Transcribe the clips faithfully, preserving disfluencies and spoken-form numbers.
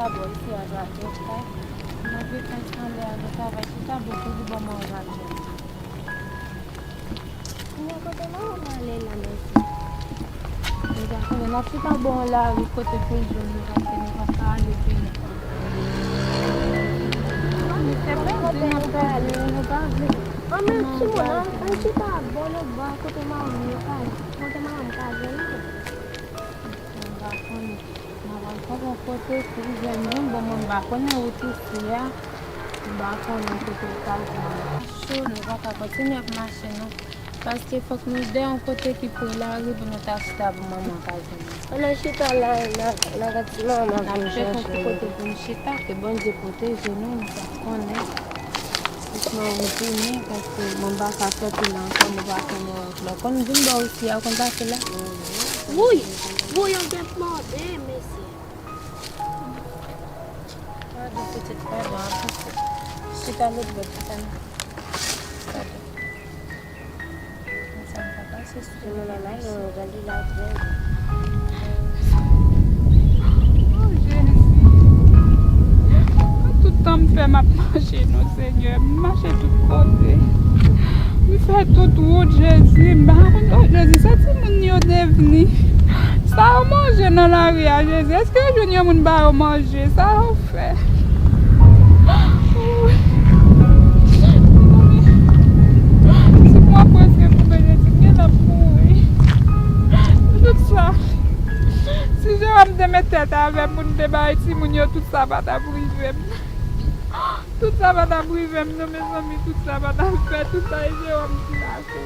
Chita bò isi a, gade kay. Malgre kay sanble a nan travay, chita bò pou li ban mwen yon gade. Kounye a kote manman m ale la, mèsi. Nou pa konnen, n ap chita bò yon lari kote pou l jwenn nou, paske nou pa ka ale pi lwen. Misye pèdi, n ap pèdi, nou pa vle. An, men timoun, ann, ann chita bò lòt bò a kote manman m yo ka, kote manman m ka jwenn nou. M pa konnen. Mwen pral fè yon kote pou jwenn nou. Bon, mwen m pa konnen wout isi a. M pa konnen kote l pral pran. Cho, nou pa ka kontinye ap mache, non. Paske fòk nou de yon kote ki pre lari pou nou ta chita pou manman ka jwenn nou. Ann al chita la, nan, nan gad ti manman pou nou chache. N ap fè yon ti kote pou nou chita, ke Bondye pwoteje nou, nou pa konnen. Doucement, ou vini, paske mwen pa ka sòti la ankò, nou pa konnen lè w konn vin bò isi a, ou konn pase la. Wouy! Wouy, yon bèt mòde, mesye. Padon, pitit, padon, anpil. Chita lòt bò, chita la. Padon. Konsa m pa pase sou. Oh, Jezi. Tout tan m fè m ap mache, non, Senyè. M mache tout kote. M fè tout wout, Jezi. M pa konn, oh, Jezi, sa timoun yo devni. Sa yo manje nan lari a, Jezi. Èske yo jwenn yon moun ba yo manje? Sa yo fè. Si mwen preske koupe Jezi, m genlè ap mouri. Tout sa. Si Jewòm te met tèt avè m pou n te bay timoun yo, tout sa pa t ap rive m. Tout sa pa t ap rive m, non, mezanmi, tout sa pa t ap fèt, tout sa e Jewòm ki la fè.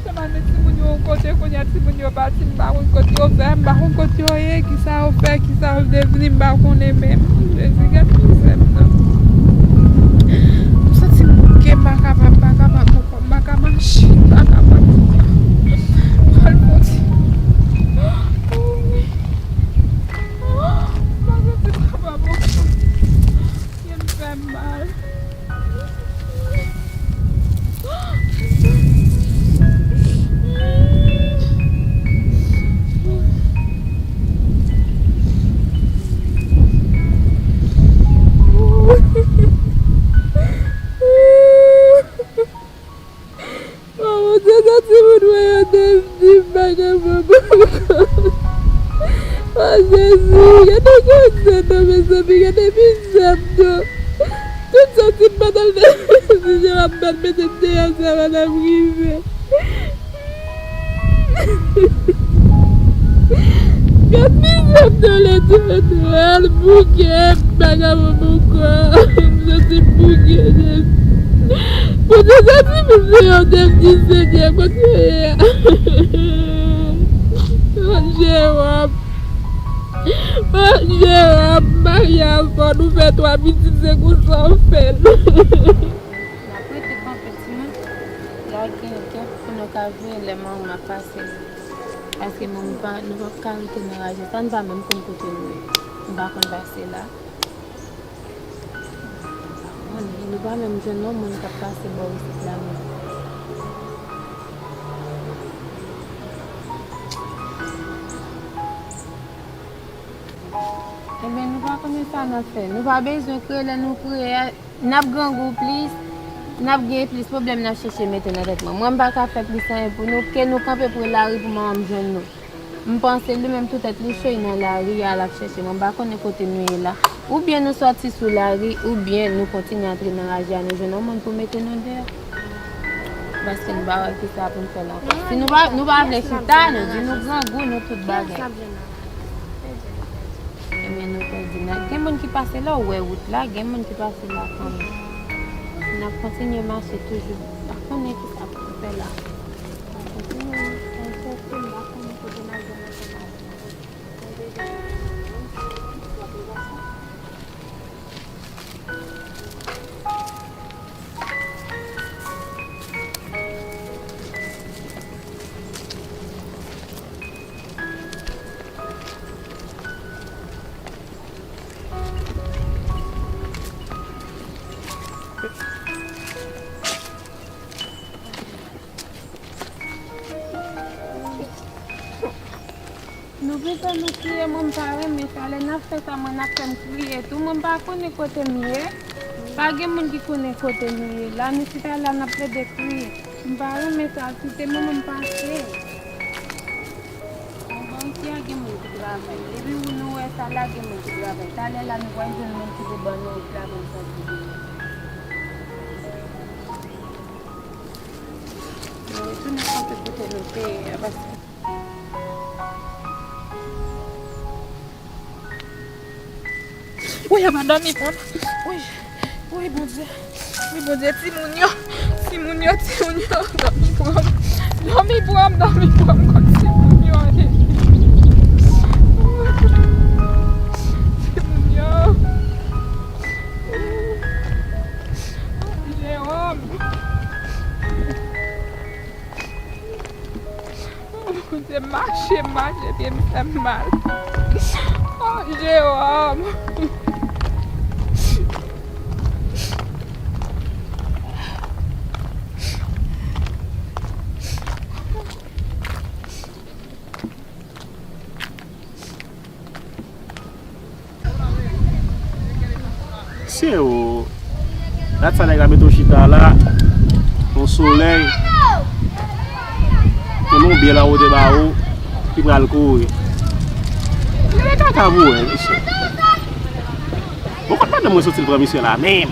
Se pa met timoun yo yon kote, kounye a timoun yo pati, m pa konn kote yo fè, m pa konn kote yo ye, kisa yo fè, kisa yo devni, m pa konnen menm. Jezi, gad mizè m nan. M santi m bouke, m pa kapab, m pa kapab ankò, m pa ka mache, m pa kapab ankò. Pral poti. Mwen santi m kapab ankò. Kè m fè m mal. Oh, Bondye, sa timoun mwen yo te di m pa gen manman ankò. Oh, Jezi, gade koze non, mezanmi, gade mizè m non. Tout sa ti m pa t al deside m ap bat mete m deyò, sa pa t ap rive. Gad mizè m nan lè di fè twal bouke m pa ka wè m ankò. M santi m bouke, Jezi. Bondye, sa ti moun se yo devni, Senyè, kote yo ye a? Oh, Jewòm. Oh, Jewòm, marye avè w, nou fè twa pitit, se konsa w fè l. N ap rete kanpe timoun. Lage yon kè pou nou ka veye lè manman ap pase. Paske manman pa, nou p ap ka rete nan raje sa, nou pa menm konn kote nou ye. Nou pa konn pase la. Nou pa menm jwenn yon moun k ap pase bò isit la menm. Ebyen, nou pa konnen sa n ap fè. Nou pa bezwen kriye, lè nou kriye a, n ap grangou plis, n ap gen plis pwoblèm n ap chèche mete nan tèt mwen. Mwen, m pa ka fè plis anyen pou nou, ke nou kanpe pre lari pou manman m jwenn nou. M panse li menm tou tèt li cho, li nan lari a, l ap chèche mwen. M pa konnen kote nou ye la. Oubyen nou sòti sou lari, oubyen nou kontinye antre nan raje a, nou jwenn yon moun pou mete nou deyò. Paske nou pa wè kisa pou n fè la ankò. Si nou pa, nou pa vle chita, nou di nou grangou, nou tout bagay. Ebyen, nou pèdi nèt. Gen moun ki pase la, ou wè wout la, gen moun ki pase la kanmenm. Si n ap kontinye mache toujou, m pa konnen kisa pou n fè la. N ap kontinye, n ap chèche, m pa konnen kote n ap jwenn ansanm avè nou. Mwen bezwen jwenn nou, gason. Fè nou kriye, mwen m pa renmen sa. Lè n ap fè sa, mwen n ap fè m kriye tou. Mwen m pa konnen kote m ye. Pa gen moun ki konnen kote nou ye. La, nou chita la, n ap plede kriye. M pa renmen sa. Si te mwen menm, m pase. Bon, bon, isi a gen moun ki travay. Depi nou wè sa la, gen moun ki travay. Talè la, nou pral jwenn moun ki pou ban nou labann sa ki gen. Nou retounen kanpe kote nou te ye a, paske Wi, ap dòmi pran. Wi, wi, Bondye. Wi, Bondye, timoun yo. Timoun yo, timoun yo. Dòmi pran. Dòmi pran, dòmi pran. Kot timoun yo ale? Timoun yo. Jewòm. Bondye, mache, mache, pye m fè m mal. Oh, Jewòm. Mesye o, dat sa nèg la mete w chita la, yon solèy, te yon byen la wote ba ou, ki pral kouri. Gade kaka pou wè, mesye. Bon, kot madanm mwen soti l pran misye la menm?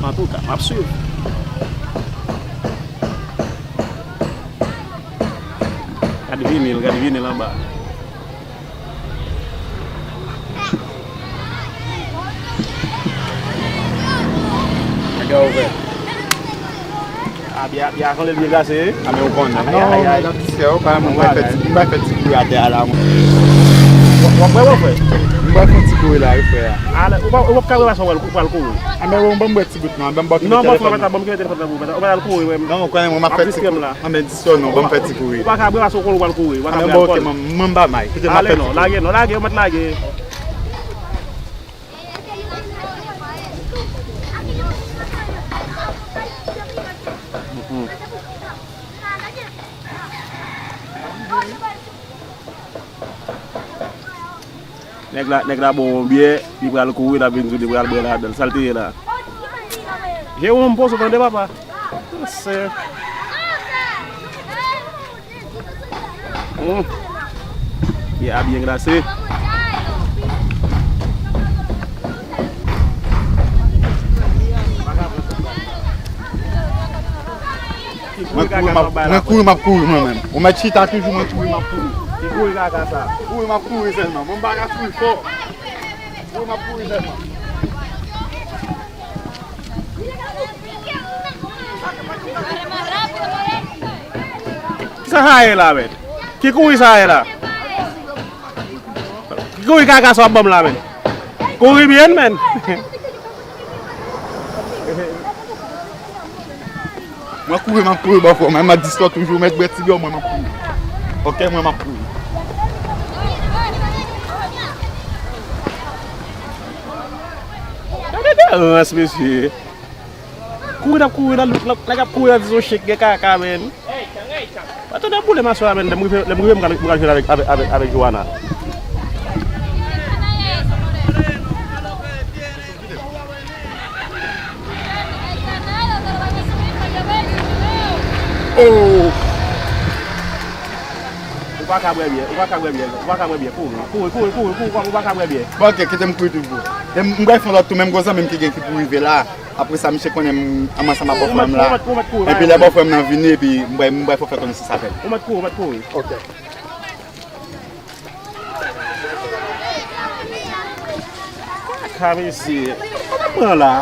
Antouka, m ap swiv. Gad vinil, gad vinil anba. Gade ou fè. A, byen, byen, a, konn lè l byen glase, wi. A, men ou konnen. Ay, ay, ay. Nan, diskè, ou pa, mwen, mwen fè ti, mwen fè ti kouri atè a la, mwen. W ap, w ap bwè, w ap bwè? Mwen fè ti kouri la, wi, frè. A, ou pa, ou p ap ka bwè, paske w pral, ou pral kouri. A, men, ou ban m bwè ti bout, non, ban m bòt. Non, ban m telefòn nan, ban m telefòn nan pou ou, ou pa al kouri, mwen. Non, ou konnen, mwen, m ap fè ti kouri. An, men, di sò non, ban m fè ti kouri. Ou pa ka bwè, paske w konnen ou pral kouri, ou pa ka bwè alkòl. Ok, mwen, mwen ba may. Kite m ap fè ti kouri. Non, lage, non, lage, ou mèt lage. Nèg la, nèg la bon yon byè, li pral kouri, l ap vin di w li pral bwè ladan l. Sa l te ye la? Jewòm, poze w tande, papa. Sè. Hmm. Byè a byen glase. Mwen kouri, m ap, mwen kouri, m ap kouri mwen menm. Ou mèt chita toujou, mwen kouri, m ap kouri. Ki kouri kaka sa? Kouri, m ap kouri sèlman. Mwen m pa ka kouri fò. Kouri, m ap kouri sèlman. Kisa sa ye la, men? Ki kouri sa ye la? Ki kouri kaka sa w ap ban m la, men? Kouri byen, men. Mwen kouri, m ap kouri bò frè, mwen, m ap di sò toujou, mèt bwè ti byè, mwen, m ap kouri. Ok, mwen, m ap kouri. Gade derans, mesye. Kouri n ap kouri nan louk, nèg ap kouri nan dizon chèk gen kaka, men. Pa tande ap boule m aswè a, men, lè m rive, lè m rive, m pral, m pral jwenn avèk, avèk, avèk, avèk Joana. Oh! Ou pa ka bwè byè, ou pa ka bwè byè, ou pa ka bwè byè, kouri, kouri, kouri, kouri, kouri, ou pa ka bwè byè. Bon, ok, kite m kouri toujou. E m, m pral fè yon lòt tou, menm gwo zanmi m ki gen ki pou rive la. Apre sa, misye konnen m, m ansanm ak bòfrè m la. Ou mèt, ou mèt, ou mèt kouri, epi lè bòfrè m nan vini, epi m pral, m pral fè w fè konnen sa sa fè. Ou mèt kouri, ou mèt kouri. Ok. Kaka, mesye. Sa w ap pran la?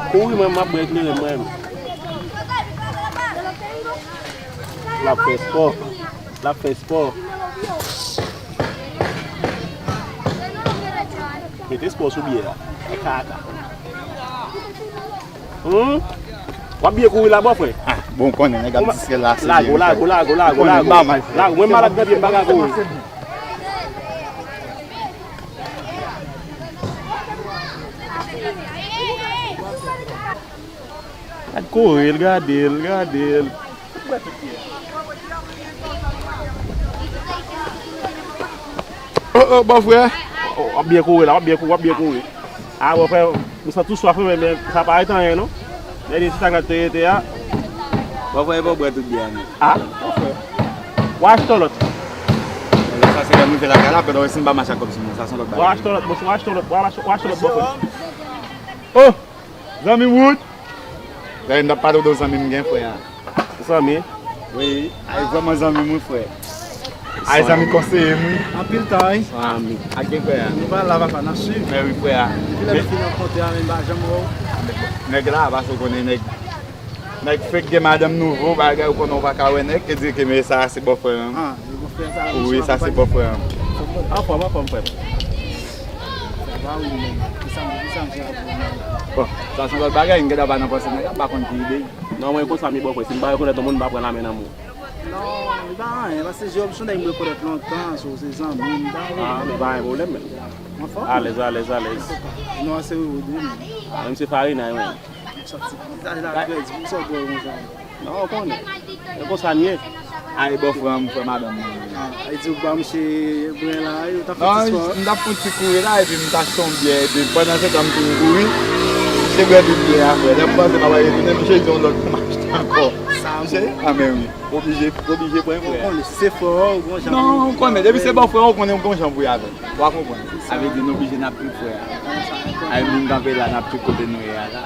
Kouri, mwen, m ap bwè eklere mwen. L ap fè spò. L ap fè spò. Mete spò sou byè a. Kaka. Hmm? W ap byen kouri la, bòfrè? Ah, bon, konnen, nèg ap distrè la, se byen. Lago, lago, lago, lago, lago. Lago, mwen malad nan pye m, m pa ka kouri. Gad Kouri l, gade l, gade l. Oh, oh, bòfrè. Oh, w ap byen kouri la, w ap byen kouri, w ap byen kouri. A, bòfrè, m santi w swaf, men, men sa pa ret anyen, non. Dènye ti sa gad te rete a. Bòfrè, e pa w bwè tout byè a, non. A, bòfrè. W a achte yon lòt. Sa se lè m rive lakay la, apre si m pa mache ak kòb sou mwen, sa se yon lòt bagay. W a achte yon lòt, bòfrè, w a achte yon lòt, w a achte, w a achte yon lòt, bòfrè. Oh! Zanmi Wood. Zanmi, m t ap pale w de yon zanmi m gen, frè a. Zanmi? Wi, ay vrèman zanmi m, wi, frè. Ay zanmi konseye m, wi. Anpil tan, wi. Zanmi. Ak gen frè a. Nou pa la, papa, n ap swiv. Men wi, frè a. Depi lè nou fin rankontre a, men m pa janm wè w. Nèg la, paske w konnen nèg, nèg fake gen madanm nouvo, bagay, ou konnen w pa ka wè nèg, te di ke men sa a se bòfrè an. Ah, yo gon frè sa, wi, sa se bòfrè an. Anfòm, anfòm, frè m. Sa va, wi, men. Ki sa m, ki sa m fè a pou ou menm? Bon, sa se yon lòt bagay, m gentan pa nan panse nèg la, m pa konn ki ide. Non, mwen konsa, mi bòfrè, si m pa rekonèt yon moun, m pa pran lamen nan men w. Non, li pa anyen, paske Jewòm se yon nèg m rekonèt lontan, so se zanmi m, m ta... Ah, men pa gen pwoblèm, men. Anfòm? Alèz, alèz, alèz. Non, se Wood, wi, men. Ah, men se Farina, wi. Sòti, sa la kredi, pou sa w bwè konsa. Non, ou konnen. E konsa n ye. Ay, bòfrè m, frè madanm mwen. Ah, e di ou ba misye bwè la, yo t ap fè ti spò. Non, m t ap fè ti kouri la, epi m t achte yon byè, epi pandan se tan m fin kouri, misye bwè tout byè a, frè. Lè m panse m ap retounen, misye di yon lòt pou m achte ankò. Sa misye, a men wi. Oblije, oblije pran frè. Ou konnen, si se frè w, ou gon jan pou... Non, ou konnen, depi se bòfrè w, ou konnen ou gon jan pou y avè l. Ou a konprann? Sa vle di nou oblije n ap trip frè a. Ay, moun kanpe la, n ap trip kote nou ye a la.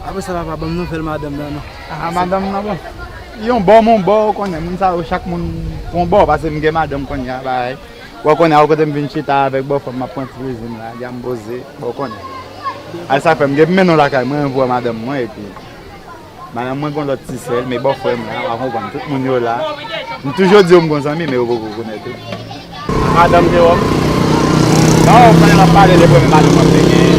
Apre sa, papa, ban m nouvèl madanm nan, non. Ah, madanm nan, bon. Yon bò, m yon bò, ou konnen, moun sa yo, chak moun pou yon bò, paske m gen madanm kounye a, bay. Ou konnen, a kote m vin chita avèk bòfrè m, m ap pran ti plezi m la, ya m poze, bon, ou konnen. Ay, sa fè m gen pou mennen w lakay mwen, pou wè madanm mwen, epi madanm mwen gon lòt ti sè l, men bòfrè m la, w a konprann, tout moun yo la. M toujou di yo m gon zanmi, men yo poko konnen tou. Madanm Jewòm? Non, pandan m ap pale de premye madanm mwen te gen.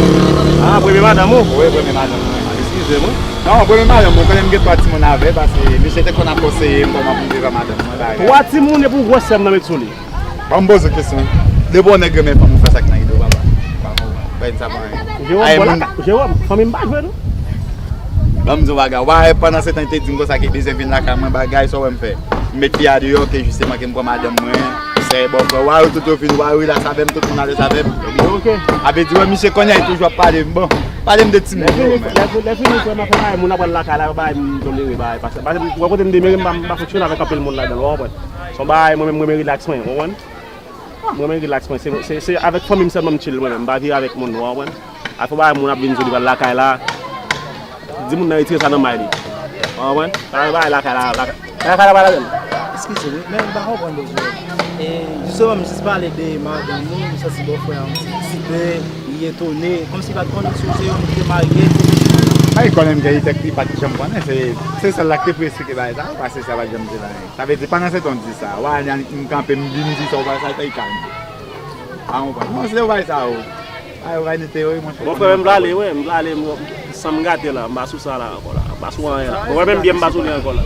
Ah, premye madanm ou? Wi, premye madanm mwen. Eskize mwen. Non, premye madanm mwen, konnen m gen twa timoun avè l, paske misye te konn ap konseye m kòman pou m viv ak madanm mwen, bagay. Twa timoun epi w gwosè m nan met sou li. Pa m poze w kesyon. Depi w nèg renmen fanm ou fè sa k nan ide w, papa. Pa m, pa m sa pa anyen. Jewòm, ay, bon, moun laka-, Jewòm, fanmi m pa jwe, non. Ban m di w bagay. Ou pa wè pandan se tan li te di m konsa ke bezwen vin lakay mwen, bagay, sa w wè m fè? M met li a deyò, ke jisteman ke m pran madanm mwen, sè bòfrè, w a yo tout yo vin, w a yo rilaks avè m, tout moun alèz avè m. Epi, ok. Apre di, wè, misye kounye a, li toujou ap pale m, bon, pale m de timoun yo, men. Lè fini, lè fini, frè m, ap fè bagay, moun ap pral lakay la, yo bay m tolere bagay, paske, paske, wè kote m demere, m pa, m pa fonksyone avèk anpil moun ladan l, w a konprann? Se yon bagay mwen menm, mwen renmen rilaks mwen, w konprann? Mwen menm rilaks mwen, se, se, se avèk fanmi m sèlman m chill mwen menm, m pa vire avèk moun, w konprann? Afè bagay moun ap vin di li pral lakay la, di moun nan retire sa nan may li. W konprann? Pa gen bagay lakay la, lakay, lakay la pa ladan l. Eskize wi, men m pa konprann bezwen. E, jisteman, m jis pale de madanm ou, m santi bòfrè a yon ti eksite, li etone, kòmsi li pa t konnen si w se yon moun ki te marye. Ay, konnen m gen li, li pa t janm konnen, se, se sèl la ki te pou eksplike bagay sa, paske sa pa t janm te la. Sa vle di, pandan se tan w di sa, w a al, m kanpe, m vin di sa, w pa sa, sa e kalm. A, w konprann. Non, se w bay sa, w. A, w bay ni teori, monchè. Bon, frè, m prale, wi, m prale, m, san m gate la, m pa sou sa la ankò la. M pa sou anyen la. Bon, mwen menm, byen m pa sou li ankò la.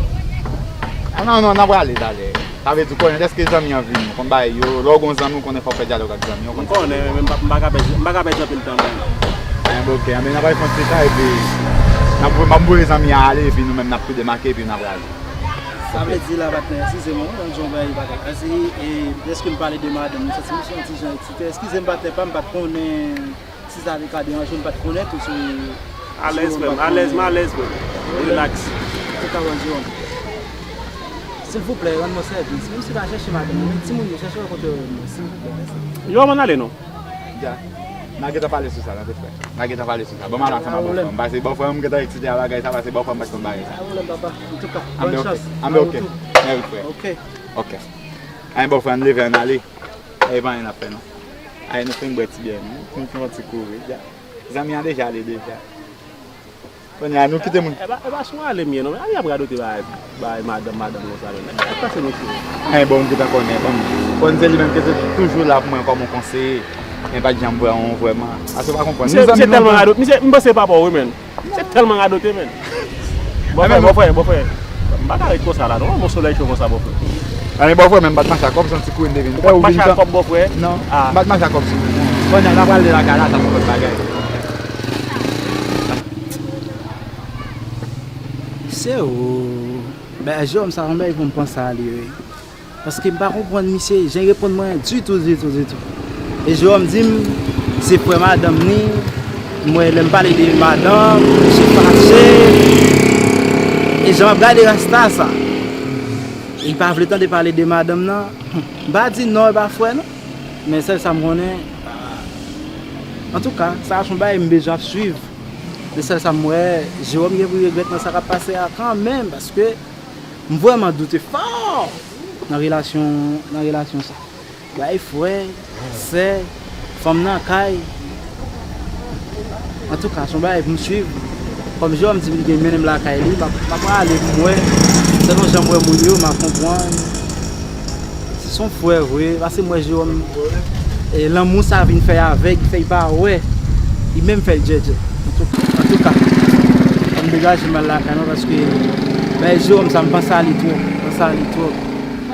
A, non, non, n a prale talè. Sa vle di, konnen, lèske zanmi an vini, w konn bagay yo, lè w gon zanmi, w konnen fò w fè dyalòg ak zanmi an, w konn. M konnen, men m pa, m pa ka pèdi, m pa ka pèdi anpil tan, mwen. Anyen, bon, ok, anben, n a prale fè yon ti tan, epi, n ap, m ap voye zanmi an ale, epi nou menm, n ap tou demake, epi n a prale. Sa vle di la, patnè, eskize m, wi, yon bagay pa ka pase, e dèske m pale de madanm, m santi m se yon ti jan eksite. Eskize m, patnè pa m, m pa t konnen si sa te ka deranje w, m pa t konnen tou si... Alèz, frè m, alèz, m alèz, frè m. Rilaks. Antouka, bòl Jewòm. Silvouplè, rann mwen sèvis. Menm si w pa chèche madanm ou, men timoun yo, chèche yo kote yo ye, silvouplè, mèsi. Yo, ann ale non. Dja. N a gentan pale sou sa, tande frè. N a gentan pale sou sa. Ban m ale ansanm ak bòfrè m. Pase bòfrè m gentan eksite a bagay sa, pase bòfrè m pa t konn bagay sa. Pa pwoblèm, papa. Antouka, bòn chans. Anben, ok. Anben, ok. Mèsi, frè. Ok. Ok. Anyen, bòfrè, ann leve, ann ale. E pa anyen n ap fè, non. Anyen, nou fin bwè ti byè, non. Fin fè yon ti kouri, dja. Zanmi an deja ale, deja. Kounye a, nou kite moun. E pa, e pa sou ale m ye non, men ale ap radote bay, bay madanm, madanm konsa menm. Nèg sa k pase mesye. Anyen bon, m gentan konnen, bon, konn se li menm ki te toujou la pou mwen kòm yon konseye, men pa t janm pran yon vrèman. Ase w pa konprann. Misye, misye tèlman radote, misye, m panse papa w wi, menn. Misye tèlman radote, menn. Bòfrè, bòfrè, bòfrè. M pa ka ret konsa la non, yon solèy cho konsa, bòfrè. Anyen bòfrè, men m pa t mache ak kòb, se yon ti kouri m te vin fè, ou vin mache ak kòb, bòfrè? Non, m pa t mache ak kòb sou mwen non. Kounye a, n a prale lakay la, sa se yon lòt bagay. Wi, Misye, o, bagay Jewòm sa, yon bagay pou m panse a li, wi. Paske m pa konprann misye, jan l reponn mwen, ditou, ditou, ditou. E Jewòm di m, se frè madanm li, m wè lè m pale de madanm, misye fache. E jan m ap gade rasta sa, li pa vle tande pale de madanm nan. M pa di non, e pa frè non. Men sèl sa m konnen, antouka, sa a se yon bagay m bezwen ap swiv. Men sèl sa m wè, Jewòm gen pou regrèt nan sa k ap pase a kanmenm, paske m vrèman doute fò nan relasyon, nan relasyon sa. Bay frè, sè, fanm nan kay. Antouka, se yon bagay pou m swiv. Kòm Jewòm di m li gen mennen m lakay li, m ap, m ap prale pou m wè. Sèlman jan m wè moun yo, m ap konprann. Se yon frè vre, paske m wè Jewòm, e, lanmou sa vin fè avèg, fè l pa wè. Li menm fè l djèdjè. Antouka, antouka, fò m degaje m al lakay mwen paske, bay Jewòm sa, m panse a li twòp, m panse a li twòp.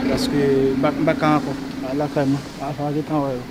Paske m pa, m pa ka ankò. Al lakay mwen. Afa gentan wè yo.